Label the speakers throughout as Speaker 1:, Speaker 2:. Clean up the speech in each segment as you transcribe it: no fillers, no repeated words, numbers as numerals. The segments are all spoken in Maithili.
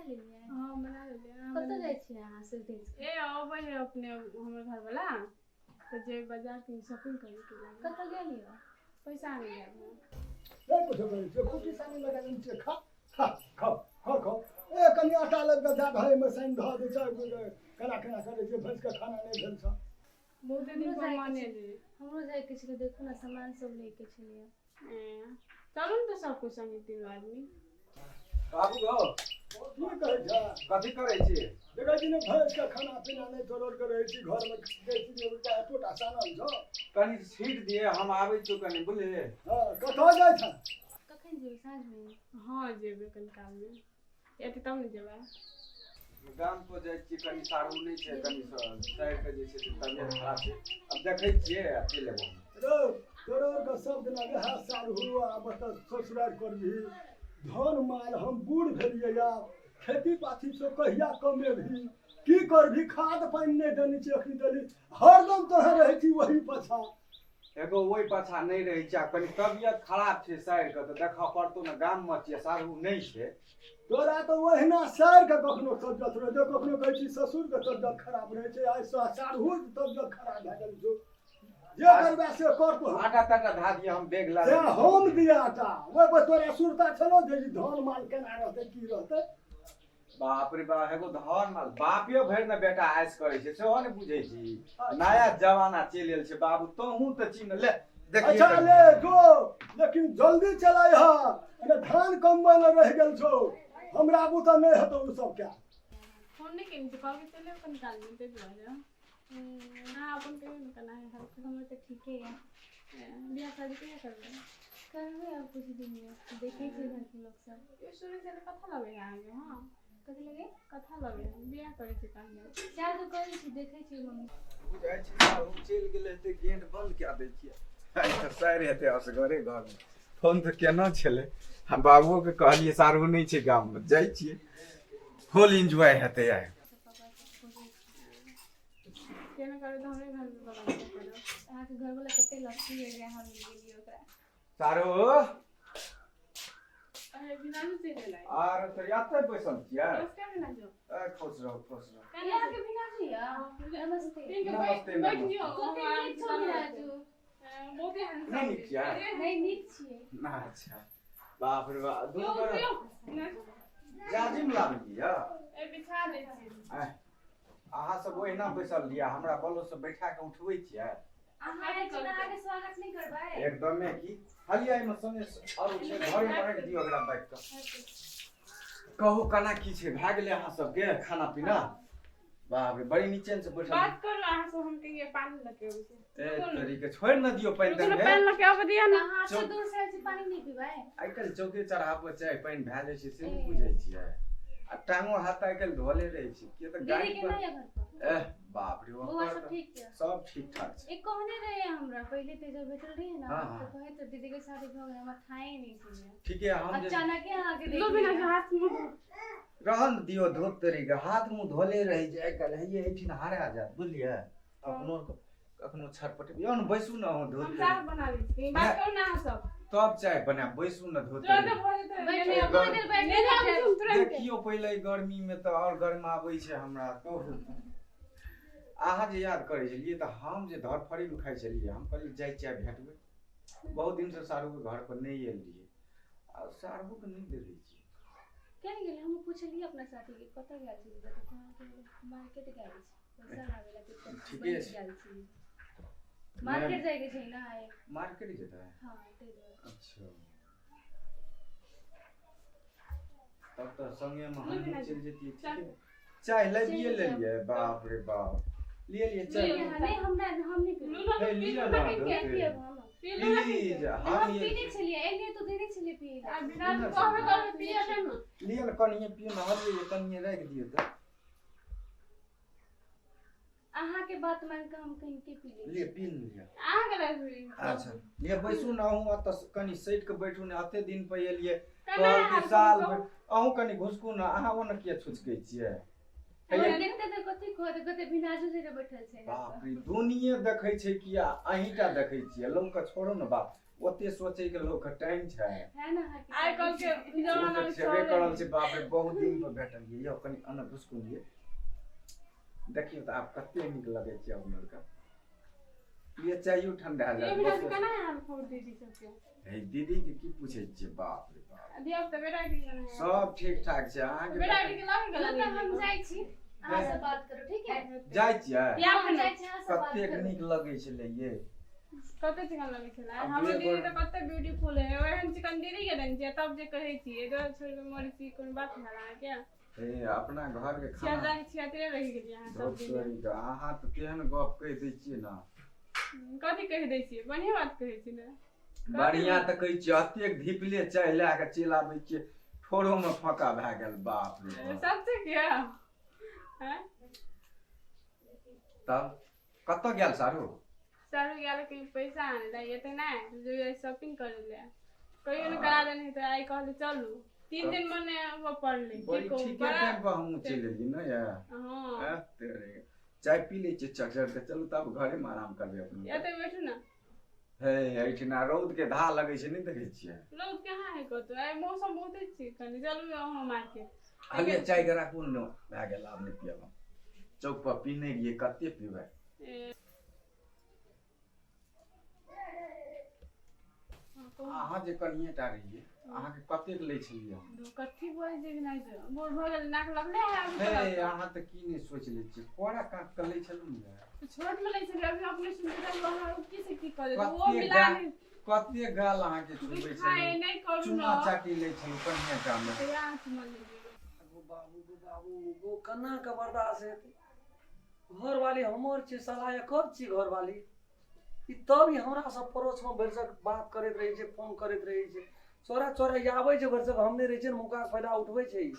Speaker 1: बना लेलियै?
Speaker 2: हँ, बना लेलियै। अहाँ
Speaker 1: कतऽ
Speaker 2: बना
Speaker 1: जाइ छियै अहाँ से दिन?
Speaker 2: ए अबै है अपने हमर घरवला तऽ जेबै बाजार कनि शॉपिंग करैके लागी।
Speaker 1: कतऽ गेलियै?
Speaker 2: पैसा नहि गेल।
Speaker 3: नहि कुछो करै छियै, कुट्टी सानी लगा देने छियै। खा खा खाउ, हँ खाउ। ए कनि आटा लाबि कऽ दए दहऽ, एहिमे सानि धऽ दै छै। केना केना करै छै, भैंसके खाना नहि भेल छौ।
Speaker 2: बहुते दिन
Speaker 1: हमरो
Speaker 2: पर
Speaker 1: जाइके
Speaker 2: मनेलियै।
Speaker 1: हमरो जाइके छलै, देखू ने, सामान सब लैके छलैए।
Speaker 2: ए, चलू ने तऽ सब कोइ संगे तीनू आदमी।
Speaker 4: बाबू गौ।
Speaker 3: की कहै छै?
Speaker 4: कथी करै छी?
Speaker 3: देखै छी ने, भैंसके खाना पीना नहि, तोड़ के रहै छी घरमे, देखै छी जे उल्टा एकोटा सानल छौ।
Speaker 4: कनि छीट दिए, हम आबै छियौ कनि, बुझलियै?
Speaker 3: हँ, कतऽ जाइ छै?
Speaker 1: कखन जेबै, साँझमे?
Speaker 2: हँ, जेबै कनि कालमे, एतै तब ने जेबै।
Speaker 4: गाम पर जाइ छियै कनि, सारू नहि छै, कनि साइड के जे छै से तबियत खराब छै। आब देखै छियै आ चलि एबो हम।
Speaker 3: रौ, तोरो के सब दिना वएह सारहु आ मतलब ससुरारि करबिही। धन माल, हम बूढ़ भेलियै, आब खेती पाथी सब कहिया कमेबही, की करबही? खाद पानि नहि देने छी अखनी देली, हरदम तोहे रहै छी वही पाछा।
Speaker 4: एगो ओहि पाछा नहि रहै छै, आ कनि तबियत खराब छै साइर के, तऽ देखऽ पड़तौ ने। गाममे छियै, सारू नहि छै।
Speaker 3: तोरा तऽ ओहिना सारिके कखनो तबियत रहै छै, कखनो कहै छी ससुरके तबियत खराब रहै छै, आइ सारहुके तबियत खराब भए गेल छौ। जे करबै से कर तू।
Speaker 4: आटा ताटा धा दिअ, हम बैग ला
Speaker 3: से हम दिया आटा, ओहि पर तोरा सुरता छलो जे ई धन माल केना रहतै, की रहतै?
Speaker 4: बाप रे बाप, एगो धन माल बापे भरि ने बेटा आइस करै छै, सेहो ने बुझै छी। नया जमाना चलि एल छै बाबू, तोहूँ तऽ चिन्ह ले, देखिए।
Speaker 3: अच्छा ले जो, लेकिन जल्दी चलाइ हा, अरे धान कमबै लए रहि गेल छौ, हमरा बुते नहि हेतौ ओ सब क्या।
Speaker 2: फोन नहि केने छै, कहलकै चलि आउ कनि कालमे, ताहि दुआरे। अहाँ अपन कहियौ ने, केना है हाल?
Speaker 1: हमर तऽ ठीके यऽ।
Speaker 2: बियाह शादी कहिया करबै?
Speaker 1: करबै आब कुछ दिनमे, देखै छियै घरके लोक सब।
Speaker 2: ई सुनै छलै कथा लगै है अहाँके? हँ।
Speaker 1: कथी लगे?
Speaker 2: कथा लगै है, बियाह करै छी तहन
Speaker 1: चाह तऽ करै छी, देखै छियै मम्मी।
Speaker 4: बुझाइ छै साहु चलि गेलै हेतै, गेट बंद कए दै छियै। आइ तऽ सारि हेतै असगरे घरमे। फोन तऽ केना छलै, हम बाबुओके कहलियै सारू नहि छै गाममे, जाइ छियै, फुल एन्जॉय हेतै आइ।
Speaker 1: पापा सब खोजै छै।
Speaker 2: केना करबै तऽ हमरे घरमे बगल करब।
Speaker 1: अहाँके घरवला कते लकी है जे अहाँ मिल गेलियै ओकरा।
Speaker 4: सारू।
Speaker 2: अरे बिनाजू चलि एलै।
Speaker 4: आर तऽ एतै बैसल छियै?
Speaker 2: नमस्कार बिनाजू।
Speaker 4: ए, खुश रहू, खुश रहू।
Speaker 1: ई अहाँके भिनाजू यऽ? नमस्ते।
Speaker 2: ठीक है।
Speaker 4: नमस्ते,
Speaker 2: बैठ
Speaker 4: नमस्ते।
Speaker 2: जियो।
Speaker 1: कते नीक छौ भिनाजू।
Speaker 2: बहुते हैंडसम।
Speaker 4: नहि नीक छियै?
Speaker 1: नहि, नीक छियै।
Speaker 4: ना, अच्छा, बाप रे बाप,
Speaker 2: यौ
Speaker 4: दुनू गोरा
Speaker 2: यौ बिनाजू।
Speaker 4: जाजिम लाबलियै?
Speaker 2: ए, बिछा दै छी।
Speaker 4: आँय, अहाँ सब ओहिना बैसल रहियै, हमरा बलो से बैठा के उठबै छियै?
Speaker 1: अहाँ आयल छी तऽ अहाँके स्वागत नहि करबै?
Speaker 4: एकदमे की हलिया, एहिमे संगे आरो छै, घरे मे राखि दियौ एकरा बाइक के। कहू, केना की छै? भए गेलै अहाँ सबके खाना पीना? बाप रे, बड़ी नीचे से बैठल।
Speaker 2: बात करू अहाँ सब, हम कहिए पानी लऽ के अबै छी।
Speaker 4: ए तरीके छोड़ि न दियौ पानि।
Speaker 2: रुकू ने,
Speaker 4: तानि
Speaker 2: पानि लऽ के आबऽ दिअ ने।
Speaker 1: अहाँ एते दूर से आयल छी, पानि नहि पीबै?
Speaker 4: आइ काल्हि चौके चढ़ा पर चाय पानि भए जाइ छै, से नहि बुझै छियै? आ टांगो हाथ आइ काल्हि धोले रहै छै, किया तऽ
Speaker 1: दीदी
Speaker 4: गाड़ी
Speaker 1: के
Speaker 4: पर
Speaker 1: नहि यऽ घर पर?
Speaker 4: एह बाप रे।
Speaker 1: बौआ
Speaker 4: ओकर
Speaker 1: सब
Speaker 4: तऽ
Speaker 1: ठीक यऽ?
Speaker 4: सब ठीक ठाक छै।
Speaker 1: एक कहने रहे हमरा पहिले तऽ जब भेटल रही ने
Speaker 4: हाँ, हाँ।
Speaker 1: तऽ कहे तऽ दीदी के शादी भऽ गेल, हमरा थाहे नहि छलै।
Speaker 4: ठीके, हम जे
Speaker 1: अचानक अहाँके
Speaker 2: लो
Speaker 1: देख
Speaker 2: बिनाजू,
Speaker 1: लिअ।
Speaker 2: हाथ मुँह
Speaker 4: रहन दियौ, धूप तरीके हाथ मुँह धोले रहै छै आइ काल्हि। हैये एहिठिन हरा जायत, बुझलियै? अपनो कखनो छटपट यौ ने। बैसू ने अहूँ, धूप
Speaker 2: हम चाह बना दै छी, बात करू ने अहाँ सब।
Speaker 4: तब चाय बनायब, बैसू ने, धूप।
Speaker 2: तुरंत भऽ जेतै।
Speaker 1: बैठू,
Speaker 2: लेने आबू।
Speaker 1: थोड़ी देर बैठ।
Speaker 2: लेने आबू हम तुरंत।
Speaker 4: देखियौ, पहिले गर्मी मे तऽ आओर गर्माबै छै हमरा। कहू, अहाँ जे याद करै छलियै तऽ हम जे धरफड़ीमे खाइ छलियै, हम कहलियै जाइ छियै भेटबै। बहुत दिनसँ सारूके घर पर नहि आयल रहियै, आ सारूके नहि देखै छियै।
Speaker 1: केना गेलै? हम पुछलियै अपना साथी के, कतऽ गेल छी तऽ कहलकै मार्केट गेल छी पैसा लाबे ला। तऽ
Speaker 4: ठीके छै।
Speaker 1: गेल छी मार्केट जाइके छै ने आइ।
Speaker 4: मार्केट जेतै?
Speaker 1: हँ, ताहि दुआरे।
Speaker 4: अच्छा, तब तऽ संगेमे हमहूँ चलि जैतियै। ठीके, चाय लाबिए लेलियै। बाप रे बाप, लिए लिए चाय।
Speaker 2: लिअ।
Speaker 1: नहि, हमरा हम नहि पीबै।
Speaker 2: लूना।
Speaker 4: हे, लिअ ने।
Speaker 1: किया पियब हम?
Speaker 4: प्लीज,
Speaker 1: हम
Speaker 4: हम
Speaker 1: पीने छलियै, एलियै तऽ देने छलियै पियै
Speaker 2: आ
Speaker 1: लए।
Speaker 2: बिनाजू कहबे करबै पियऽ ले ने।
Speaker 4: लिअ ने, कनिए पियौ ने, हलियै, कनिए राखि दियौ तऽ।
Speaker 1: अहाँके बात मान कऽ हम कहीं के पी लै।
Speaker 4: लिअ, पी ने लिअ।
Speaker 2: अहाँके राखि।
Speaker 4: अच्छा लिअ, बैसू ने अहूँ, एतऽ कनि सटि कऽ बैठू ने। एते दिन पर एलियै।
Speaker 2: केना
Speaker 4: कहलकै
Speaker 2: हाल
Speaker 4: साल
Speaker 2: कहू?
Speaker 4: भरि। अहूँ कनि घुसकू ने, अहाँ ओना किया छुचकै छियै?
Speaker 1: हमरा देखते तऽ कथी कहत, कहते भिनाजू से बैठल छै।
Speaker 4: बाप रे, दुनिये देखै छै कि अहींटा देखै छियै? लोकके छोड़ू ने बाप, ओते सोचे के लोग के टाइम छै।
Speaker 1: है ना अहाँके
Speaker 2: आइ काल्हि के जमाना में
Speaker 4: छेबे करल छै। बाप रे, बहुत दिन पर भेटल यौ। कनि अन्न घुसकुन ये देखियौ तऽ आब कते नीक लगै छै अपना के। ये चाहियो ठंडा
Speaker 2: ये
Speaker 4: जाय।
Speaker 2: बिना केना हाल खबर दीदी सबके?
Speaker 4: हे दीदी के की पूछै छियै, बाप रे बाप।
Speaker 2: धिया पुता बेटा के केना है?
Speaker 4: सब ठीक ठाक छै अहाँके?
Speaker 2: बेटा के लग
Speaker 1: चलू
Speaker 2: गेल।
Speaker 1: तऽ हम जाइ छी, अहाँ से बात करू, ठीक है?
Speaker 4: जाइ छियै।
Speaker 2: या
Speaker 1: हम जाइ छी, अहाँ से बात
Speaker 4: कतेक
Speaker 1: करू।
Speaker 4: नीक लगै छलै ये।
Speaker 2: कते चिकन लगै छलै
Speaker 4: आब
Speaker 2: हमर
Speaker 4: दुए
Speaker 2: दीदी
Speaker 4: गोर-
Speaker 2: तऽ कते ब्यूटीफुल है, ओहन चिकन दीदी के देने छियै तब जे कहै छियै एकदम छोड़ि कऽ मरै छी, कोनो बात भेल अहाँके?
Speaker 4: हे अपना घर के खाना
Speaker 2: 76 के 76 रहि गेलियै अहाँ सब
Speaker 4: धोप
Speaker 2: दिन।
Speaker 4: तोरी के अहाँ तऽ तेहन गप कहि दै छियै ने।
Speaker 2: कथी कहि दै छियै? बढ़िआँ बात कहै छी ने?
Speaker 4: बढ़िया तऽ कहै छियै, एतेक धिपले चाय लए कऽ चलि आबै छियै, ठोरो मे फँका भए गेल, बाप रे बाप।
Speaker 2: सच्चे के हैं?
Speaker 4: तब कतऽ गेल सारू?
Speaker 2: सारू गेल कहीं पैसा आने ला, एते नहि जो शॉपिंग करे ले कहियो ने करा देने, तऽ आइ कहले चलू। 3 दिन मने वो पड़ले की
Speaker 4: बड़ी
Speaker 2: कहू
Speaker 4: ठीके
Speaker 2: बड़ा
Speaker 4: टाइम पर हमहूँ चलि एलियै ने या।
Speaker 2: हाँ।
Speaker 4: हैं, तेरे चाय पी लै छियै चढ़ चढ़ के। चलू तब घरे मे आराम करबै अपने।
Speaker 2: एते बैठू ने।
Speaker 4: हे एहिठिना रौद के धाह लगै छै, नहि देखै छियै?
Speaker 2: रौद कहाँ है कतौ? आइ मौसम बहुते छै। कनि चलू अहाँ मार्केट।
Speaker 4: हलिए चाय के राखू ने, भए गेल, आब नहि पियब हम। चौक पर पीने रहियै, कते पीबै? अहाँ जे कनिये टा रहियै, अहाँके कतेक लै छलियै हम?
Speaker 2: कथी बोलै छै कि नहि छै, बोर भऽ गेल, नाक लगले है आब।
Speaker 4: हे
Speaker 2: तऽ
Speaker 4: अहाँ तऽ की नहि सोचि लै छियै, कोरा काट के लै छलहुँ ने।
Speaker 2: छोट में लै छलियै, अभी अपने सुनते तऽ अहाँ की से की कऽ देत ओ
Speaker 4: कते
Speaker 2: मिला
Speaker 4: गाल
Speaker 2: नहि
Speaker 4: कते गाल अहाँके छुबै
Speaker 2: दुखाय
Speaker 4: छलहुँ,
Speaker 2: नहि करू
Speaker 4: चुना
Speaker 2: ने।
Speaker 4: चाटी लै छलहुँ कनिये टा मे।
Speaker 2: तऽ अहाँ चुमा लेलियै।
Speaker 5: गो बाबू, गो बाबू गो, केना के बर्दाश्त हेतै? घरवाली हमर छै, साला एकर छी घरवाली ई। तब ई हमरा सब पड़ोसमे भरिसक बात करैत रहै छै, फोन करैत रहै छै, चोरा चोरा ई आबै छै भरिसक, हम नहि रहै छियै ने, मौकाके फायदा उठबै छै ई।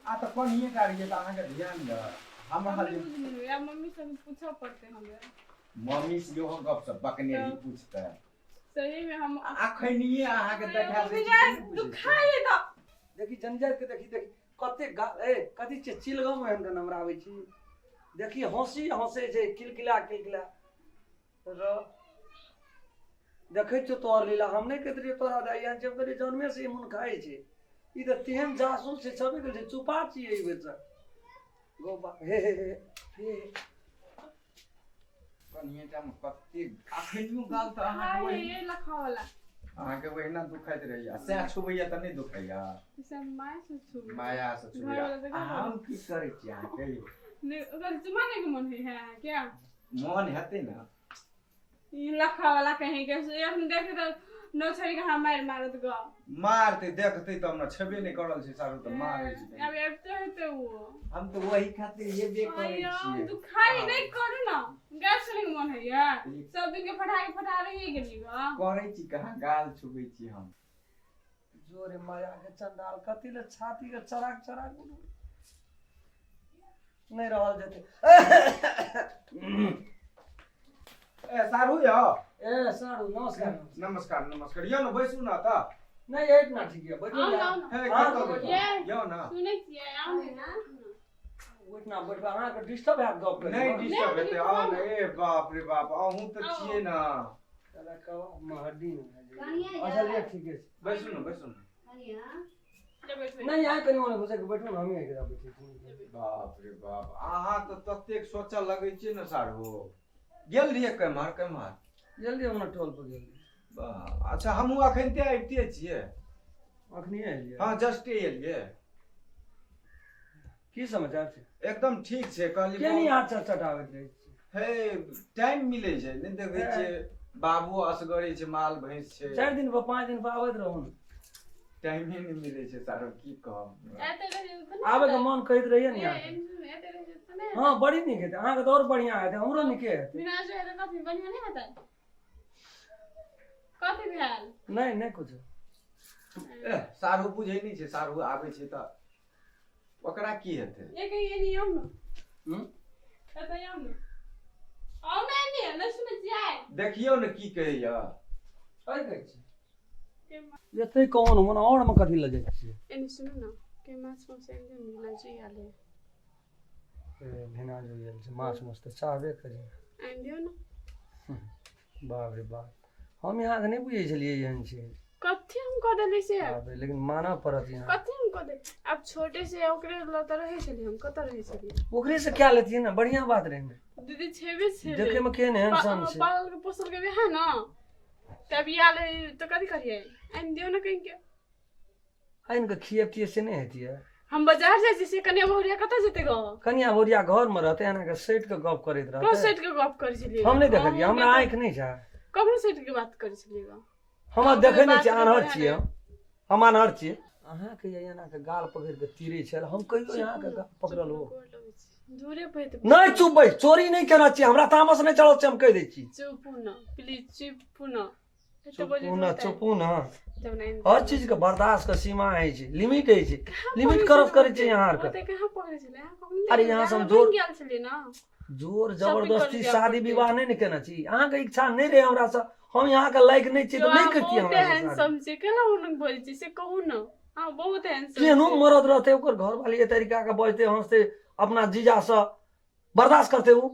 Speaker 4: आ तऽ कनिये टा रहियै तऽ अहाँके ध्यान दऽ हमरा
Speaker 2: हम नहि
Speaker 4: जे
Speaker 2: बुझलियै, आब मम्मी से पूछऽ पड़तै हमरा।
Speaker 4: मम्मी से इहो गप सब बकने रही पूछते।
Speaker 2: सही में हम
Speaker 4: अखनिये अहाँके देखा दै छी से नहि बुझै छियै?
Speaker 2: दुखाय तऽ
Speaker 5: देखी जनजाति के, देखी देखी कते गा ए कथी छै, चिलगम एहन के नमराबै छी। देखी हँसी हँसै छै, किलकिला किलकिला र देखै छियौ तोहर लीला। हम नहि कहैत रहियौ तोरा दाइ एहन छै, हम कहलियै जन्मे से ई मुन खाइ छै। ई तऽ तेहन जासूस छै, छबे करै छै, चुपा छियै ई बेर गो बा हे हे हे हे।
Speaker 4: कनिये टा मे कते अखनियो गाल तऽ अहाँके
Speaker 2: खाय
Speaker 4: ओहि
Speaker 2: ये लखावला।
Speaker 4: अहाँके ओहिना दुखाइत रहैया, सएह छुबैया तऽ नहि दुखाइया?
Speaker 2: सब माय से छुबै।
Speaker 4: माया से छुबैया।
Speaker 2: घरवाला तऽ
Speaker 4: आ हम की करै छी अहाँ कहियौ?
Speaker 2: नहि, ओकर चुमा नहि के मन होइ है अहाँके?
Speaker 4: मन हेतै ने।
Speaker 2: ई लखावला कहीं के एखन देखे तऽ नौ छोड़ि के हम मारि मारत ग।
Speaker 4: मारतै, देखतै तब ने। छेबे नहि करल छै सारू तऽ मारै छै।
Speaker 2: आब आबिते हेतै ओ।
Speaker 4: हम तऽ वही खातिर हेबे करै
Speaker 2: आइयो
Speaker 4: छियै।
Speaker 2: दुखाय नहि करू ने, गैस सुनै के मन होइया? सब दिन के फटा के फटा रहिए गेली ग।
Speaker 4: करै छी कहाँ, गाल छुबै छी हम।
Speaker 5: जोरे माया के चंडाल, कथी ले छाती के चराक चराक उठबै? नहि रहल जेतै।
Speaker 4: ए सारू यौ।
Speaker 5: ए सारू, नमस्कार।
Speaker 4: नमस्कार नमस्कार, यौ ने बैसू ने तऽ।
Speaker 5: नहि, एक ना ठीक है, बैठू।
Speaker 2: आउ ने,
Speaker 5: यार।
Speaker 2: आउ ने।
Speaker 4: हे
Speaker 5: हाँ,
Speaker 4: कतऽ
Speaker 5: बैठू।
Speaker 4: गेलहुँ? यौ ने।
Speaker 2: सुनै छियै, आउ ने।
Speaker 5: बैठ ना, बैठबै, अहाँके डिस्टर्ब हैत गप करी।
Speaker 4: नहि डिस्टर्ब हेतै, आउ ने। ए बाप रे बाप, अहूँ तऽ
Speaker 2: आउ।
Speaker 4: छियै ने।
Speaker 5: साला कबाब मे हड्डी नहि भए जाइए।
Speaker 1: कनिया
Speaker 5: अच्छा
Speaker 1: या।
Speaker 5: ले, ठीके छै।
Speaker 4: बैसू ने, बैसू ने।
Speaker 1: कनिया।
Speaker 2: ले बैठबै।
Speaker 5: नहि, अहाँ कनि ओने घुसै के बैठू ने, हमही एकरा बैठै छी।
Speaker 4: बाप रे बाप, अहाँ तऽ ततेक सोचऽ लगै छियै ने सारू। गेल रहियै केम्हर केम्हर?
Speaker 5: जल्दी हमरा टोल पर गेल रहियै।
Speaker 4: वाह, अच्छा हमहूँ अखनते आबिते छियै।
Speaker 5: अखनी एलियै?
Speaker 4: हँ, जस्टे एलियै।
Speaker 5: की समाचार छै?
Speaker 4: एकदम ठीक छै, कहलियै।
Speaker 5: केनी अहाँ चटचटाबैत रहै छी?
Speaker 4: हे टाइम मिलै छै नहि, देखै छियै बाबू असगरे छै, माल भैंस छै।
Speaker 5: 4 दिन पर 5 दिन पर आबैत रहू ने।
Speaker 4: टाइमे नहि मिलै छै सारो, की कहब।
Speaker 2: एते रहै तऽ नहि
Speaker 5: आबैके मन कहैत रहियै ने
Speaker 2: ए,
Speaker 5: अहाँके।
Speaker 2: एने सुनू, एते रहै तऽ नहि।
Speaker 5: हँ, बड़ी नीक हेतै, अहाँके तऽ आओर बढ़िआँ हेतै, हमरो नीके हेतै।
Speaker 2: बिना जो हेतै कथी बढ़िआँ नहि हेतै? कथी भेल?
Speaker 5: नहि नहि, कुछो।
Speaker 4: ए सारू बुझै नहि छै, सारू आबै छै तऽ ओकरा की हेतै?
Speaker 2: एक एनी आउ ने।
Speaker 5: हूँ?
Speaker 2: एतऽ आउ ने, आउ ने एनी, नहि सुनै छियै?
Speaker 4: देखियौ ने की कहैया।
Speaker 5: अइ कहै छी।
Speaker 2: के
Speaker 5: एतै कोन मन आओर मे कथी लऽ जाइ छियै?
Speaker 2: एनी सुनू ने, के माछ मांस आनि दियौ ने, भेना जी आयल है।
Speaker 5: ए, भेना जो गेल छै, माछ माछ तऽ चाहबे करी।
Speaker 2: आनि दियौ ने।
Speaker 5: बाप रे बाप, हम यहाँके नहि बुझै छलियै एहन छै।
Speaker 2: कथी हम कऽ देली से?
Speaker 5: बाप रे, लेकिन मानऽ पड़त यहाँ।
Speaker 2: कथी हम कऽ देली? आब छोटे से ओकरे लऽ तऽ रहै छलियै, हम कतऽ रहै छलियै?
Speaker 5: ओकरे से क्या लेतियै ने, बढ़िया बात रहै ने।
Speaker 2: दीदी छेबे छेबे
Speaker 5: देखे में केहन हैंडसम छै।
Speaker 2: पालल के पोसल के है ना, तब आयल है तऽ कथी करियै? आनि दियौ ने कहीं के।
Speaker 5: आनि कऽ खियबतियै से नहि हेतियै?
Speaker 2: हम बाजार जाइ छी से कनिया बहुरिया कतऽ जेतै गो?
Speaker 5: कनिया बहुरिया घर में रहते, एना के सटि कऽ गप करैत
Speaker 2: कब
Speaker 5: रहते।
Speaker 2: सटि के गप करै छलियै?
Speaker 5: हम नहि देखलियै, हमरा आँखि नहि छै।
Speaker 2: कखनो सटि के बात करै छलियै गो?
Speaker 5: हमरा देखै नहि
Speaker 2: बात
Speaker 5: छियै, आन्हर
Speaker 2: करै
Speaker 5: छियै हम। हम आन्हर छियै। अहाँके ये एना के गाल पकड़ि कऽ तीरै छल, हम कहियो अहाँके गाल पकड़ल हो?
Speaker 2: दूरे पे
Speaker 5: नहि चुपबै, चोरी नहि केने छियै, हमरा तामस नहि चढ़ल छै, हम कहि दै छी।
Speaker 2: चुपू न प्लीज, चुपू न। एते बजैत
Speaker 5: चुपू न,
Speaker 2: होतै।
Speaker 5: चुपू न।
Speaker 2: जब नहि
Speaker 5: हर चीज के बर्दाश्त के सीमा होइ छै, लिमिट होइ छै, लिमिट क्रॉस करै छै यहाँ आरके।
Speaker 2: ओते कहाँ पकड़ै छलै अहाँ? कखन?
Speaker 5: अरे यहाँ से हम
Speaker 2: अहाँ
Speaker 5: जोर-
Speaker 2: बनि गेल छलियै ने।
Speaker 5: जोर
Speaker 2: Shopping
Speaker 5: जबरदस्ती
Speaker 2: करै जाय
Speaker 5: शादी
Speaker 2: पड़तै।
Speaker 5: विवाह नहि ने केने छी। अहाँके इच्छा नहि रहै हमरासँ, हम अहाँके लायक नहि छी तऽ नहि
Speaker 2: अहाँ
Speaker 5: करितियै
Speaker 2: बहुते
Speaker 5: हमरा से शादी।
Speaker 2: हैंडसम छै, केना हुनक बजै छी से कहू ने, अहाँ बहुत हैंडसम।
Speaker 5: केहनो मरद रहतै, ओकर घरवाली एहि तरीका के बजतै हँसतै अपना जीजासँ, बर्दाश्त करतै ओ?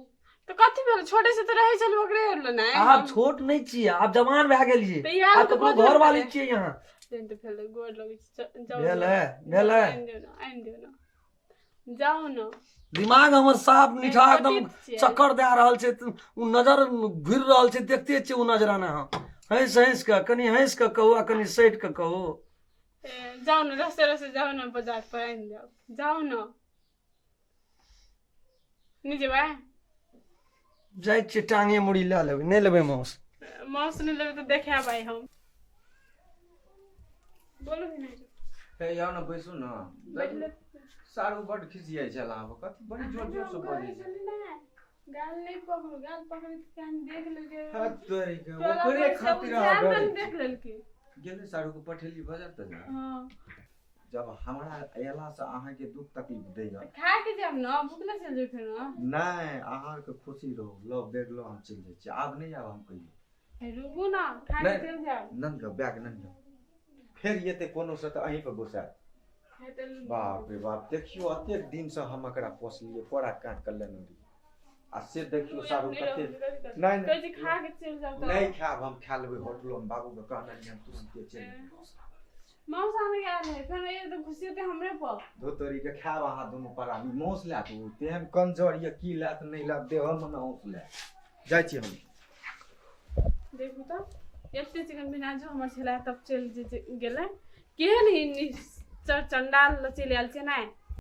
Speaker 2: तऽ कथी भेल? छोटे से तऽ रहै छलै ओकरे लए ने।
Speaker 5: आब छोट नहि छियै, आब जवान भए गेलियै।
Speaker 2: तऽ इएह
Speaker 5: आब
Speaker 2: तऽ
Speaker 5: ककरो
Speaker 2: बजल
Speaker 5: घरवाली
Speaker 2: छलै।
Speaker 5: छियै यहाँ।
Speaker 2: तेहन तऽ भेल, गोर लगै छी, जाउ
Speaker 5: भेल
Speaker 2: ने।
Speaker 5: है, भेल है।
Speaker 2: आनि दियौ ने, आनि दियौ ने, जाउ ने।
Speaker 5: दिमाग हमर साफ निठा एकदम
Speaker 2: पतित छियै।
Speaker 5: चक्कर दए रहल छै, ओ नजर घुरि रहल छै, देखते छियै ओ नजराना। हम हँसि हँसि कऽ, कनि हँसि कऽ कहू आ कनि सटि कऽ कहू।
Speaker 2: ए, जाउ ने, रस्ते रस्ते जाउ ने, बाजार पर आनि जाउ, जाउ ने। नहि जेबै?
Speaker 5: जाइ छियै, टांगे मुड़ी लए लेबै, नहि लेबै मांस।
Speaker 2: मांस नहि लेबै तऽ देखायब आइ हम। बोलू भी नहि।
Speaker 4: हे आउ ने, बैसू ने।
Speaker 2: बैठले।
Speaker 4: सारू बड खिसियाइ छल अहाँ पर, कथी बड़ी जोर जोर से बजै छै।
Speaker 2: गाल नहि पकड़ू, गाल पकड़ै कान देख लेलकै।
Speaker 4: हद तोरी के,
Speaker 2: तोरा
Speaker 4: ओकरे
Speaker 2: पर से
Speaker 4: खातिर
Speaker 2: उजाड़
Speaker 4: अहाँ
Speaker 2: तनी
Speaker 4: डरै
Speaker 2: देख लेलकै।
Speaker 4: गेलै, सारू के पठेली बाजार तऽ जा।
Speaker 2: हँ।
Speaker 4: जब हमरा अयला से अहाँके दुख तकलीफ दैया।
Speaker 2: खा के जायब ने, भुखले चलि जेबै फेर ने।
Speaker 4: नहि, अहाँके खुशी रहू, लव बैग लो, हम चलि जाइ छी, आब नहि आब हम कहियो।
Speaker 2: हे, रुकू ने, खा के
Speaker 4: नहि।
Speaker 2: चलि जायब।
Speaker 4: नन गो बैग नन गो, फेर एतै कोनो से तऽ अहीं पर गुस्सा।
Speaker 2: हे तऽ
Speaker 4: बाप रे बाप, देखियौ एतेक दिन से हम एकरा पोसलियै, कोरा काट के लेने रहियै, आ से देखियौ सारू
Speaker 2: नहि
Speaker 4: कते
Speaker 2: रहू, कथी करबै?
Speaker 4: नहि,
Speaker 2: कहै छी खा के चलि जाउ तऽ।
Speaker 4: नहि खायब, हम खा लेबै होटलो मे, बाबू के कहने रहियै, हम तुरन्ते चलि एबै।
Speaker 2: मांस आने आयल है, फेर ये तऽ घुसियेतै हमरे पर।
Speaker 4: धोतरी के खायब अहाँ दुनू प्राणी, मौस लायत ओ तेहन कंजर ये, की लायत नहि लायत, देह मे ने हौस लायत। जाइ छी हम।
Speaker 2: देखू तऽ एते चिकन बिना जो हमर छलै तब चलि गेलै। केहन ही चंडाल लऽ चलि आयल छै नहि।